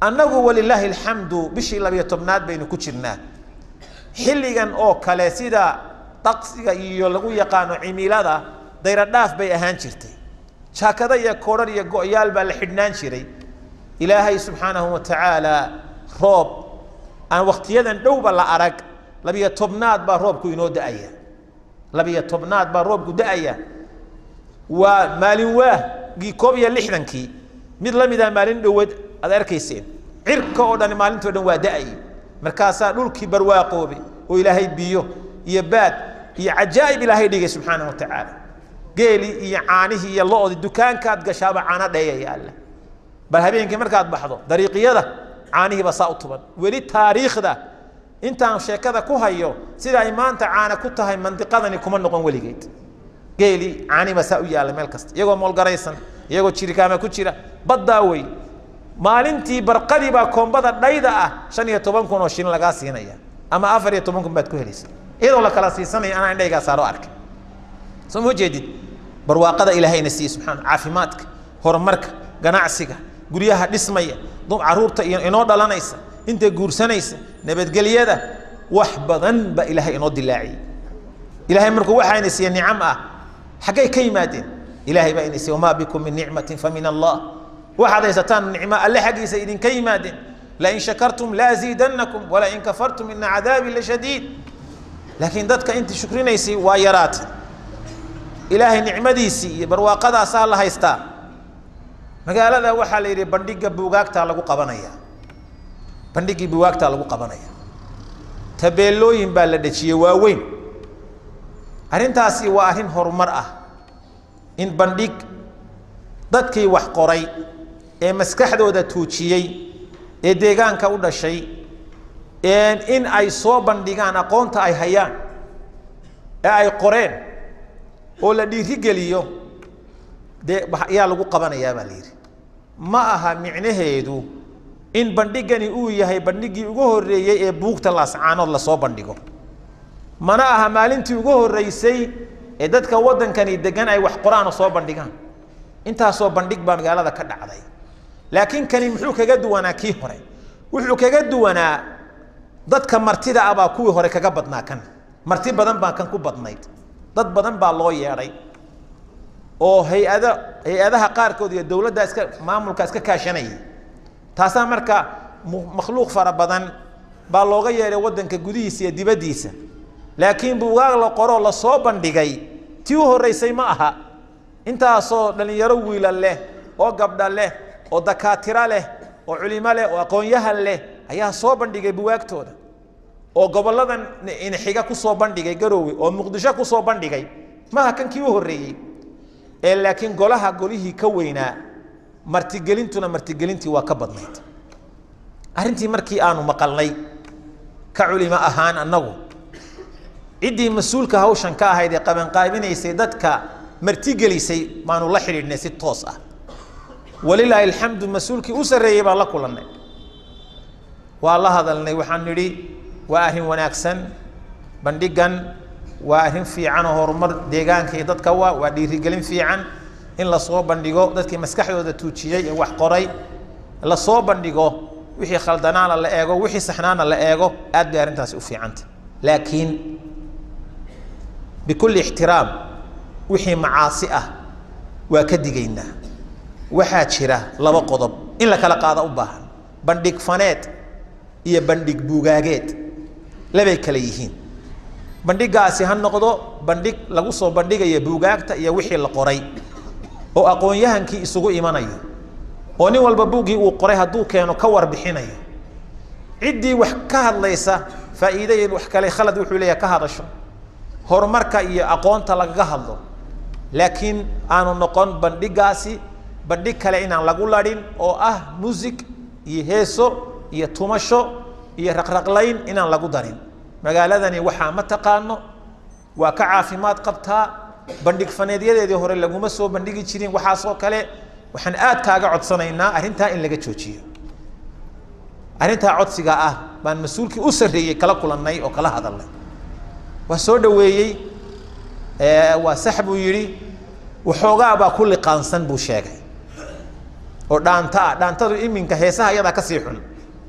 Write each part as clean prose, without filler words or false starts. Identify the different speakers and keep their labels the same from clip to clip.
Speaker 1: Annagu walilaahi alxamdu bishii 12aad baynu ku jirnaa. Xilligan oo kale sida taqsiga iyo lagu yaqaano cimilada, dayradhaaf bay ahaan jirtay, jaakada iyo koodhar iyo go-yaal baa la xidhnaan jiray. Ilaahay subxaanahu wa tacaala roob aan waktiyadan dhowba la arag, 12aad baa roobku inoo da'aya, 12aad baa roobku da'aya. Waa maalin waagii 61-kii mid la mida maalin dhowad aad arkayseen, cirka oo dhan maalintoo dhan waa da'ayay. Markaasaa dhulkii barwaaqoobay oo Ilaahay biyo iyo baad iyo cajaa'ib Ilaahay dhigay subxaanahu wa tacaala. Geelii iyo caanihii iyo lo-dii, dukaankaad gashaaba caano dheeya yaalla. Bal habeenkii markaad baxdo dariiqyada, caanihiiba saa u tuban. Weli taariikhda intaan sheekada ku hayo, sida ay maanta caana ku tahay mandiqadani kuma noqon weligeed. Geelii caanihiiba saa u yaalla meel kasta, iyagoo moolgaraysan, iyagoo jirikaama ku jira baddaa wey. Maalintii barqadii baa koombada dhayda ah 15,000 oo shilin lagaa siinaya ama 14,000 baad ku helaysa, iyadoo la kala siisanaya. Anaa indhaygaa saaro arkay. Soo ma jeedid barwaaqada Ilaahayna siiye subxaana? Caafimaadka, horumarka, ganacsiga, guryaha dhismaya, caruurta iyo inoo dhalanaysa, inta guursanaysa, nabadgelyada, wax badan baa Ilaahay inoo dilaaciyey. Ilahay markuu waxaana siiye nicam ah, xaggay ka yimaadeen? Ilahay baa ina siiye. Wamaa bikum min nicmatin fa min Allah. Waxaad haysataan nicmo alle xaggiisa idinka yimaadeen. Lain shakartum laaziidannakum walain kafartum ina cadaabii lashadiid. Laakiin dadka intii shukrinaysay waa yaraatay. Ilaahay nicmadiisii iyo barwaaqadaasaa la haystaa. Magaalada waxaa la yidhi bandhiga buugaagtaa lagu qabanaya, bandhigii buugaagtaa lagu qabanaya. Tabeelooyin baa la dhejiyey waaweyn. Arrintaasi waa arrin horumar ah, in bandhig dadkii wax qoray ee maskaxdooda tuujiyey ee deegaanka u dhashay in ay soo bandhigaan aqoonta ay hayaan ee ay qoreen oo la dhiirigeliyo dee ayaa lagu qabanayaa baa la yidhi. Ma aha micnaheedu in bandhigani uu yahay bandhiggii ugu horreeyey ee buugta Laascaanood lasoo bandhigo, mana aha maalintii ugu horreysay ee dadka waddankani degan ay wax qoraan oo soo bandhigaan. Intaasoo bandhig baa magaalada ka dhacday, laakiin kani muxuu kaga duwanaa kii hore? Wuxuu kaga duwanaa dadka martida ah baa kuwii hore kaga badnaa. Kan marti badan baa kan ku badnayd, dad badan baa loo yeedhay oo hay-ada, hay-adaha qaarkood iyo dowladda iska maamulka iska kaashanayay. Taasaa marka makhluuq fara badan baa looga yeedhay waddanka gudihiisa iyo dibaddiisa. Laakiin buugaag la qoroo lasoo bandhigay tii u horreysay ma aha. Intaasoo dhallinyaro wiila leh oo gabdha leh oo dakaatira leh oo culimo leh oo aqoon-yahan leh ayaa soo bandhigay buwaagtooda, oo gobolladan inxiga kusoo bandhigay, Garoowe oo Muqdisho kusoo bandhigay. Maha kan kii u horreeyey ee, laakiin golaha golihii ka weynaa, martigelintuna martigelintii waa ka badnayd. Arrintii markii aanu maqalnay ka culimo ahaan, annagu ciddii mas-uulka hawshan ka ahayd ee qabanqaabinaysay, dadka martigelisay, baanu la xidhiidhnay si toos ah. Walilaahi alxamdu, mas-uulkii u sarreeyey baan la kulannay, waa la hadalnay. Waxaan nidhi waa arrin wanaagsan bandhigan, waa arrin fiican oo horumar deegaanka iyo dadka, waa dhiirigelin fiican in lasoo bandhigo dadkii maskaxdooda tuujiyey ee wax qoray, lasoo bandhigo, wixii khaldanaana la eego, wixii saxnaana la eego. Aad bay arrintaasi u fiicanta, laakiin bikulli ixtiraam, wixii macaasi ah waa ka digaynaa. Waxaa jira laba qodob in la kala qaado u baahan: bandhig faneed iyo bandhig buugaageed, labay kala yihiin. Bandhigaasi ha noqdo bandhig lagu soo bandhigayo buugaagta iyo wixii la qoray oo aqoon-yahankii isugu imanayo, oo nin walba buuggii uu qoray hadduu keeno ka warbixinayo, ciddii wax ka hadlaysa faa'iide iyo wax kale khalad wuxuu leeyahay ka hadasho, horumarka iyo aqoonta lagaga hadlo. Laakiin aanu noqon bandhigaasi bandhig kale inaan lagu ladhin oo ah music iyo heeso iyo tumasho iyo raqraqlayn inaan lagu darin. Magaaladani waxaa ma taqaano, waa ka caafimaad qabtaa. Bandhig faneedyadeedii hore laguma soo bandhigi jirin waxaasoo kale. Waxaan aad kaaga codsanaynaa arrintaa in laga joojiyo. Arrintaa codsiga ah baan mas-uulkii u sarreeyey kala kulannay oo kala hadalnay. Waa soo dhaweeyey, waa sax buu yidhi, waxoogaa baa ku liqaansan buu sheegay. Oo dhaanta ah, dhaantadu iminka heesaha iyadaa kasii xun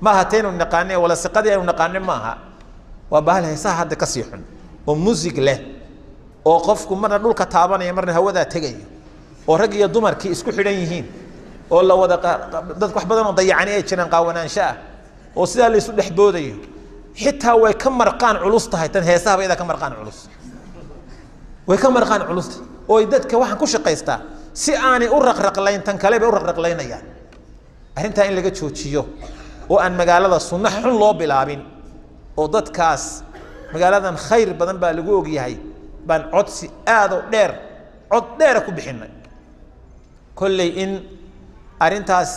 Speaker 1: maaha, taynu naqaane wala siqadii aynu naqaane maaha, waa bahal heesaha hadda kasii xun oo muusig leh, oo qofku marna dhulka taabanaya marna hawadaa tegayo, oo rag iyo dumarkii isku xidhan yihiin, oo la wada dad wax badan oo dayacani ay jiraan, qaawanaansho ah, oo sidaa la isu dhex boodayo. Xitaa way ka marqaan culus tahay tan heesahaba, iyadaa ka marqaan culus, way ka marqaan culus tahay. Oo dadka waxaan ku shaqaystaa si aanay u raqraqlayn tan kale bay u raqraqlaynayaan. Arrintaa in laga joojiyo oo aan magaalada sunno xun loo bilaabin, oo dadkaas magaaladan khayr badan baa lagu ogyahay, baan codsi aad oo dheer, cod dheera ku bixinay. Kolley in arrintaas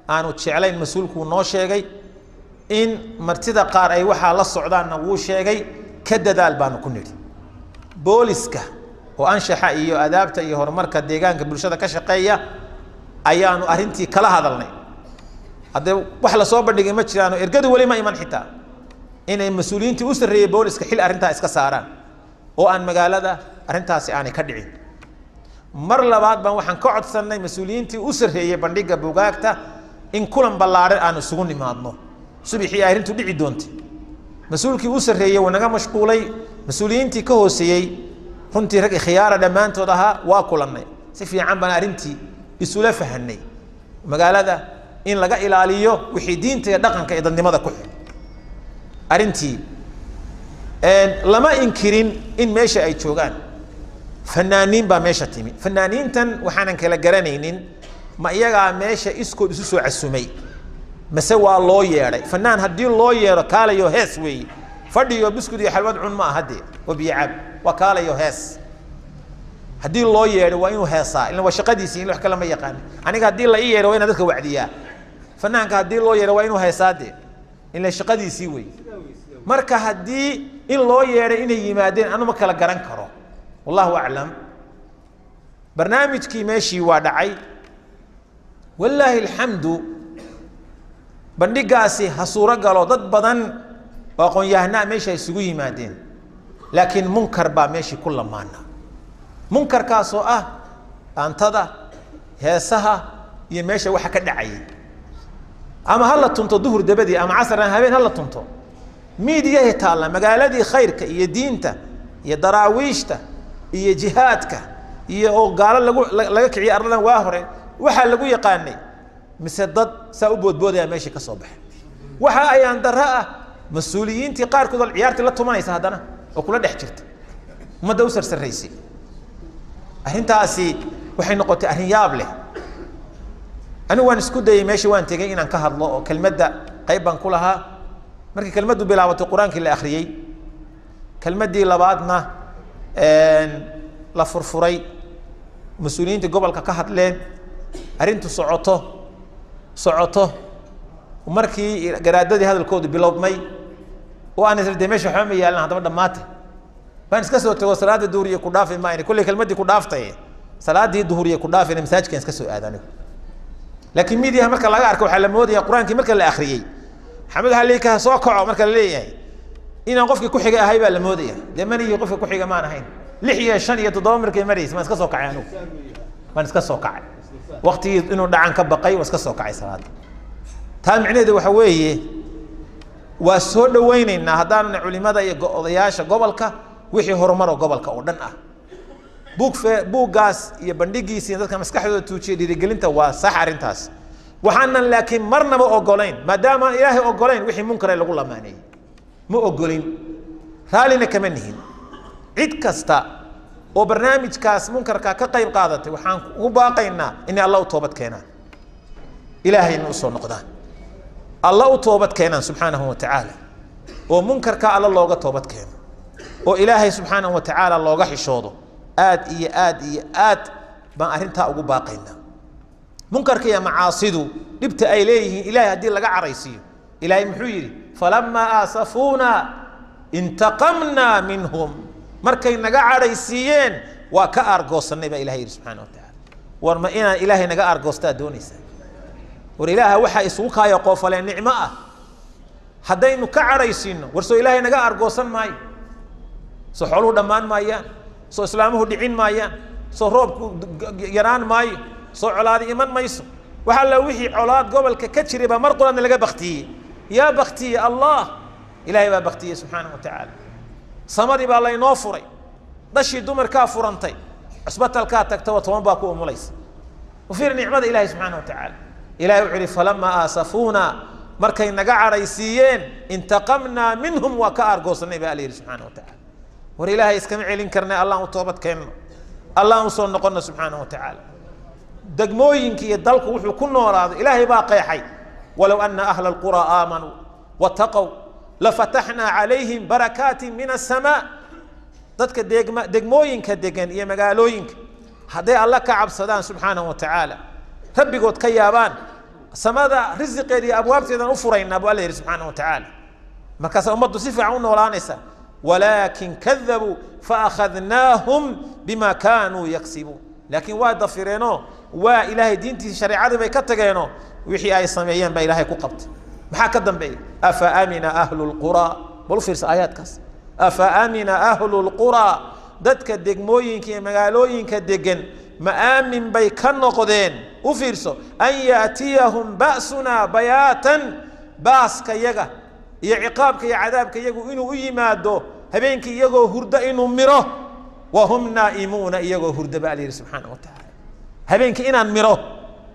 Speaker 1: aanu jeclayn mas-uulkuu noo sheegay, in martida qaar ay waxaa la socdaanna wuu sheegay. Ka dadaal baanu ku nidhi. Booliska oo anshaxa iyo adaabta iyo horumarka deegaanka bulshada ka shaqeeya ayaanu arrintii kala hadalnay. Haddee wax lasoo bandhigay ma jiraano, ergadu weli ma iman, xitaa inay mas-uuliyiintii u sarreeyey booliska xil arrintaa iska saaraan oo aan magaalada arrintaasi aanay ka dhicin. Mar labaad baan waxaan ka codsannay mas-uuliyiintii u sarreeyey bandhigga bugaagta in kulan ballaadhan aanu isugu nimaadno subixii arrintu dhici doontay. Mas-uulkii u sarreeyey wuu naga mashquulay, mas-uuliyiintii ka hooseeyey runtii rag khiyaara dhammaantood ahaa waa kulannay, si fiican baan arrintii isula fahanay, magaalada in laga ilaaliyo wixii diinta iyo dhaqanka iyo dadnimada ku xun. Arrintii lama inkirin in meesha ay joogaan fanaaniin baa meesha timi. Fanaaniintan waxaanan kala garanaynin, ma iyagaa meesha iskood isu soo casumay mase waa loo yeedhay? Fanaan haddii loo yeedho kaalayo hees weeye, fadhiyo buskud iyo xalwad cun ma aha dee oo biyo cab, waa kaalayo hees. Haddii loo yeedho waa inuu heesaa, ilan waa shaqadiisii, in wax kale ma yaqaan. Aniga haddii la ii yeedho waa inaan dadka wacdiyaa. Fanaanka haddii loo yeedho waa inuu heesaa dee, ilan shaqadiisii wey. Marka haddii in loo yeedhay inay yimaadeen anu ma kala garan karo, wallahu aclam. Barnaamijkii meeshii waa dhacay, walaahi alxamdu. Bandhigaasi ha suuro galo, dad badan oo aqoon-yahanaa meesha isugu yimaadeen, laakiin munkar baa meeshii ku lamaana, munkarkaasoo ah dhaantada, heesaha iyo meesha waxa ka dhacayay. Ama ha la tunto duhur dabadii ama casar ama habeen ha la tunto, miidiyahay taalla magaaladii khayrka iyo diinta iyo daraawiishta iyo jihaadka iyo oo gaalo lagu laga kiciyay arladan waa hore waxaa lagu yaqaanay, mise dad saa u boodboodaya meeshii ka soo baxay. Waxa ayaan darro ah mas-uuliyiintii qaarkood oo ciyaartii la tumanaysa haddana oo kula dhex jirta ummadda u sarsaraysay. Arrintaasi waxay noqotay arrin yaab leh. Anigu waan isku dayay, meesha waan tegey inaan ka hadlo oo kelmadda qayb baan ku lahaa. Markii kelmaddu bilaabatay, qur-aankii la akhriyey, kelmaddii labaadna la furfuray, mas-uuliyiinta gobolka ka hadleen, arrintu socoto socoto, markii garaadadii hadalkoodu bilowmay oo aan isla dee meesha waxba ma yaalan, haddaba dhammaatay, baan iska soo tago. Salaada duhuriye ku dhaafi maayne, kolley kelmaddii ku dhaaftay, salaadii duhuriye ku dhaafayna masaajidkan iska soo aada anigu. Laakiin midiyaha marka laga arko waxaa la moodaya qur-aankii marka la akhriyey Maxamed halika soo kaco marka la leeyahay inaan qofkii ku xiga ahay baa la moodaya. Dee manigii qofka ku xiga maan ahayn. 6 iyo 5 iyo 7 markay maraysa maan iska soo kacay anigu, waan iska soo kacay. Waqtigii inuu dhacan ka baqay, waan iska soo kacay salaada. Taa micnaheedu waxa weeye waa soo dhawaynaynaa haddaanuna culimada iyo odayaasha gobolka wixii horumaroo gobolka oo dhan ah. Buug fe buuggaas iyo bandhigiisa iyo dadka maskaxdooda tuujiya dhiirigelinta waa sax arrintaas. Waxaanan laakiin marnaba ogolayn, maadaama aan ilaahay ogolayn wixii munkare lagu lamaaneeyey, ma ogolin, raallina kama nihin. Cid kasta oo barnaamijkaas munkarka ka qayb qaadatay waxaan ugu baaqaynaa inay Alla u toobad keenaan, ilaahayna usoo noqdaan, Alla u toobad keenaan subxaanahu wa tacaala, oo munkarka Alla looga toobad keeno, oo ilaahay subxaanahu wa tacaala looga xishoodo. Aad iyo aad iyo aad baan arrintaa ugu baaqaynaa. Munkarka iyo macaasidu dhibta ay leeyihiin, ilahay haddii laga caraysiiyo, ilaahay muxuu yidhi? Falamaa aasafuuna intaqamnaa minhum. Markay naga cadhaysiiyeen waa ka aargoosannay baa ilahay yidhi subxana wa tacaala. War ma inaan ilaahay naga aargoostaa doonaysaa? War ilaaha waxaa isugu kaaya qoofaleen nicmo ah haddaynu ka cadhaysiino, war soo ilaahay naga aargoosan maayo? Soo xooluhu dhammaan maayaan? Soo islaamuhu dhicin maayaan? Soo roobku yaraan maayo? Soo colaadi iman mayso? Waxa alla wixii colaad gobolka ka jiray baa mar quraadna laga baktiyey. Yaa baktiyey? Allah, ilaahay baa baktiyey subxaanahu wa tacaala. Samadii baa laynoo furay, dhashii dumarkaa furantay, cusbatalkaa tagtaba 10 baa ku umulaysa. Ufiir nicmada ilahay subxaana wa tacaala. Ilahay wuxuu yihi falamaa aasafuuna, markay naga cadhaysiiyeen, intaqamnaa minhum, waa ka aargoosanay baa alla yidhi subxaana wa tacaala. War ilaahay iskama celin karnay, allah u toobad keenno, allah usoo noqono subxaana wa tacaala. Degmooyinka iyo dalku wuxuu ku noolaaday ilaahay baa qeexay. Walow ana ahla alquraa aamanuu wataqow lafataxnaa calayhim barakaatin min asamaa. Dadka degmooyinka degan iyo magaalooyinka hadday alla ka cabsadaan subxaanahu wa tacaala, rabbigood ka yaabaan, samada risiqeeda iyo abwaabteedan u furaynaa buu alla yidhi subxaanahu wa tacaala. Markaasaa ummaddu si fiican u noolaanaysa. Walaakin kadabuu faakhadnaahum bima kaanuu yaksibuun. Laakiin waa dafireenoo waa ilaahay diintiisa shareecadii bay ka tageenoo wixii ay sameeyeen baa ilaahay ku qabtay. Maxaa ka dambeeya? Afa amina ahlu lquraa. Bal u fiirsa aayaadkaas. Afa amina ahlu lquraa, dadka degmooyinka iyo magaalooyinka degan ma aamin bay ka noqdeen? U fiirso, an yaatiyahum ba'sunaa bayaatan, baaska yaga iyo ciqaabka iyo cadaabka yagu inuu u yimaado habeenkii iyagoo hurdo, inuu miro, wahum naa'imuuna, iyagoo hurdo ba alla yidhi subxaana wa tacaala. Habeenkii inaan miro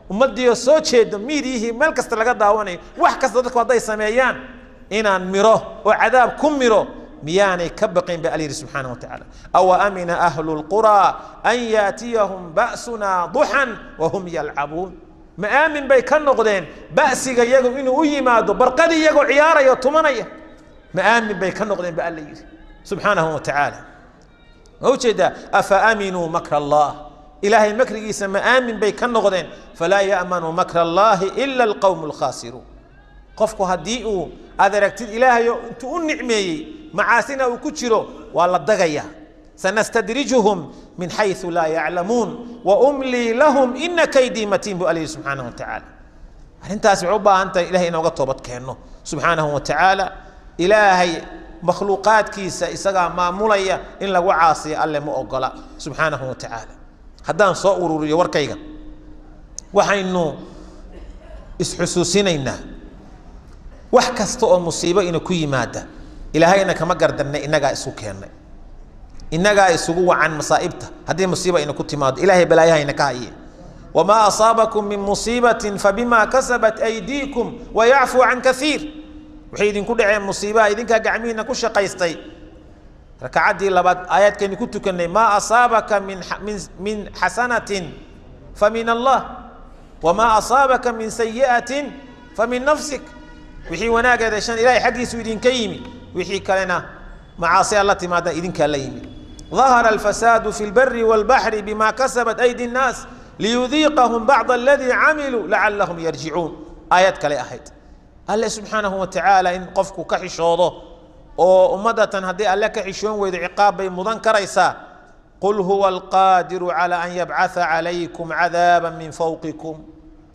Speaker 1: ummaddiioo soo jeedo, miidiyihii meel kasta laga daawanayo, wax kasta dadku hadday sameeyaan inaan miro oo cadaab ku miro, miyaanay ka baqayn ba alla yidhi subxaana wa tacaala. Awa amina ahlu lquraa an yaatiyahum ba'sunaa duxan wahum yalcabuun. Ma aamin bay ka noqdeen ba'siga iyagu inuu u yimaado barqadii iyagoo ciyaaraya oo tumanaya? Ma aamin bay ka noqdeen ba alla yidhi subxaanahu wa tacaala. Ma ujeedaa? Afa aaminuu makra allah, ilaahay makrigiisa ma aamin bay ka noqdeen? Falaa ya'manu makra allahi ila alqawmu alkhaasiruun. Qofku haddii uu aad aragtid ilaahayo intuu u nicmeeyey macaasina uu ku jiro, waa la dagayaa. Sanastadrijuhum min xayثu laa yaclamuun waumlii lahum ina kaydii matiin buu alla yidhi subxaanahu wa tacaala. Arrintaas waxay u baahan tahay ilahay inooga toobad keenno subxaanahu wa tacaala. Ilaahay makhluuqaadkiisa isagaa maamulaya, in lagu caasiyo alle ma ogola subxaanahu wa tacaala. Haddaan soo ururiyo warkayga, waxaynu isxusuusinaynaa wax kasta oo musiibo ina ku yimaada ilaahayna kama gardarnay, innagaa isu keennay, innagaa isugu wacan masaa'ibta. Haddii musiiba ina ku timaado, ilahay balaayahayna ka haye. Wamaa asaabakum min musiibatin fabima kasabat aydiikum wayacfuu can kaiir. Waxay idinku dhaceen musiibaha idinkaa gacmihiina ku shaqaystay. Rakacaddii labaad aayaadkaynu ku tukanay, maa asaabaka min xasanatin famin allah wamaa asaabaka min sayi'atin famin nafsik. Wixii wanaageed heshan ilahay xaggiisu idinka yimi, wixii kalena macaasi alla timaada idinkaa la yimi. ظahara alfasaadu fi lbari wاlbaxri bima kasabat aydi الnaas liyudiiqahum bacd aladii camiluu lacalahum yarjicuun. Aayad kale ahayd. Alle subxaanahu wa tacaala in qofku ka xishoodo oo ummaddatan haddii alle ka xishoon weydo ciqaab bay mudan karaysaa. Qul huwa alqaadiru calى an yabcatha calaykum cadaaba min fawqikum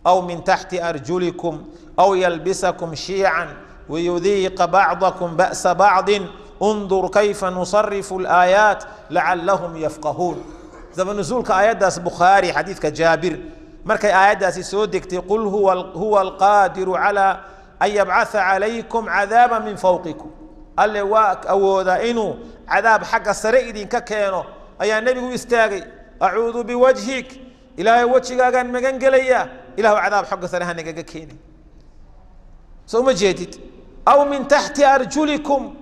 Speaker 1: aw min taxti arjulikum aw yalbisakum shiican wayudiiqa bacdakum ba'sa bacdin undur kayfa nusarifu alaayaat lacalahum yafqahuun. Daba nusuulka aayaddaas Bukhaari, xadiidka Jaabir, markay aayaddaasi soo degtay, qul huwa alqaadiru calى an yabcatha calaykum cadaaba min fawqikum, alle waa awoodaa inuu cadaab xagga sare idinka keeno, ayaa nebigu istaagay, acuudu biwajhik, ilaahay wejigaagaan magan gelayaa, ilahu cadaab xagga sare ha nagaga keenin. Soo uma jeedid? Aw min taxti arjulikum,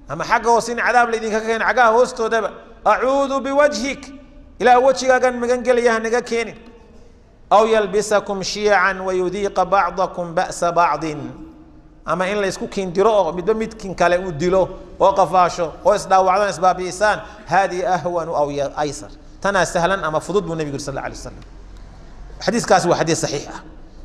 Speaker 1: ama xagga hoose in cadaab laydinkaga keeno, cagaha hoostoodaba, acuudu biwajhik, ilaah wejigaagaan magan gelaya ha naga keenin. Aw yalbisakum shiican wayudiiqa bacdakum ba'sa bacdin, ama in laysku kiindiro oo midba midkin kale uu dilo oo qafaasho oo isdhaawacdaan isbaabi'isaan. Haadihi ahwanu aw aysar, tanaa sahlan ama fudud buu nebigu yiri sal alla alay wasalam. Xadiiskaasi waa xadiis saxiix ah.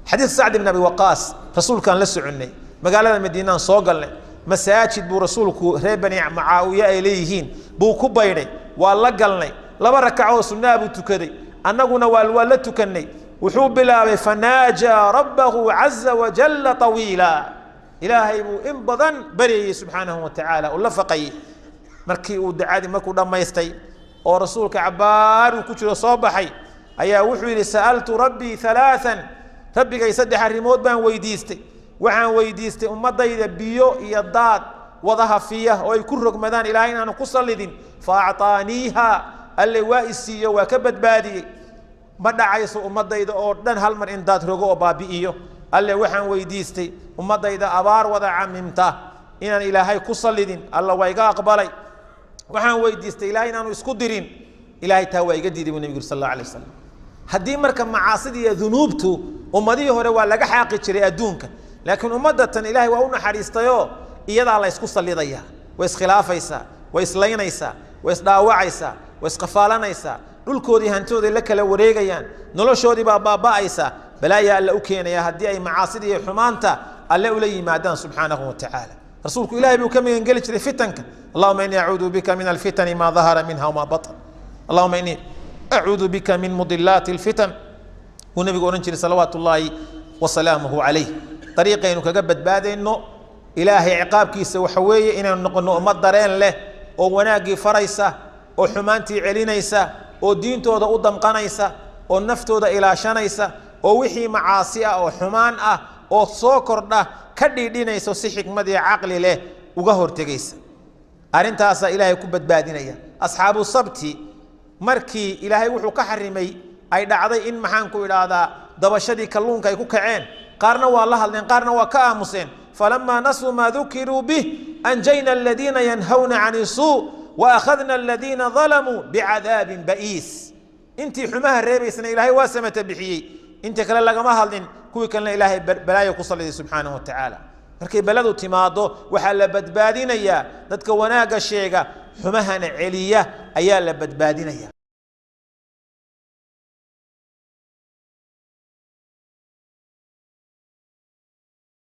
Speaker 1: Xadiis Sacd ibn Abi Waqaas, rasuulkaan la soconnay, magaalada Madiinaan soo galnay, masaajid buu rasuulku reer Bani Macaawiye ay leeyihiin buu ku baydhay, waa la galnay, 2 rakac oo sunnaa buu tukaday, annaguna waa la tukannay. Wuxuu bilaabay fanaajaa rabbahu caza wajalla tawiila, ilaahay buu in badan baryayey subxaanahu wa tacaala, uu la faqayey. Markii uu ducadii markuu dhammaystay oo rasuulka cabaar uu ku jiro soo baxay, ayaa wuxuu yidhi sa'altu rabbii halaaan, Rabbigay saddex arrimood baan weydiistay. Waxaan weydiistay ummadayda biyo iyo daad wada hafiya oo ay ku rogmadaan, Ilaahay inaanu ku sallidin. Fa acطaaniiha, alle waa isiiyo, waa ka badbaadiyey. Ma dhacayso ummadayda oo dhan hal mar in daad rogo oo baabi'iyo. Alle waxaan weydiistay ummadayda abaar wada camimta inaan Ilaahay ku sallidin, alla waa iga aqbalay. Waxaan weydiistay Ilahay inaanu isku dirin, Ilahay taa waa iga diiday, buu nebigu sal alla alay wasalam. Haddii marka macaasida iyo dunuubtu ummadihii hore waa laga xaaqi jiray adduunka, laakiin ummadda tan Ilahay waa u naxariistayoo iyadaa la ysku sallidaya. Way iskhilaafaysaa, way islaynaysaa, way isdhaawacaysaa, way isqafaalanaysaa, dhulkoodii hantidooday la kala wareegayaan, noloshoodii baa baaba'aysa. Balaayaa alle u keenaya haddii ay macaasida iyo xumaanta alle ula yimaadaan subxaanahu wa tacaala. Rasuulku Ilahay buu ka magangeli jiray fitanka. Allahuma inii acuudu bika min alfitani maa dahara minha wamaa batan, allahuma inii acuudu bika min mudilaati alfitan, buu nabigu odhan jiray salawaatu ullaahi wasalaamuhu calayh. Dariiqaynu kaga badbaadayno Ilaahay ciqaabkiisa waxa weeye inaynu noqono ummad dareen leh oo wanaaggii faraysa oo xumaantii celinaysa oo diintooda u damqanaysa oo naftooda ilaashanaysa oo wixii macaasi ah oo xumaan ah oo soo kordha ka dhiidhinaysa, si xikmad iyo caqli leh uga hortegaysa. Arrintaasaa Ilaahay ku badbaadinaya. Asxaabu sabti markii Ilaahay wuxuu ka xarimay ay dhacday in, maxaan ku idhaahdaa, dabashadii kalluunka ay ku kaceen, qaarna waa la hadleen, qaarna waa ka aamuseen. Falamaa nasuu maa dukiruu bih anjayna aladiina yanhawna can isuu wa akhadna aladiina dalamuu bicadaabin ba'iis. Intii xumaha reebaysana Ilaahay waa samata bixiyey, intii kale lagama hadlin, kuwii kalena Ilaahay balaayo ku salliday subxaanahu wa tacaala. Markay beladu timaado waxaa la badbaadinayaa dadka wanaagga sheega, xumahana celiya ayaa la badbaadinaya.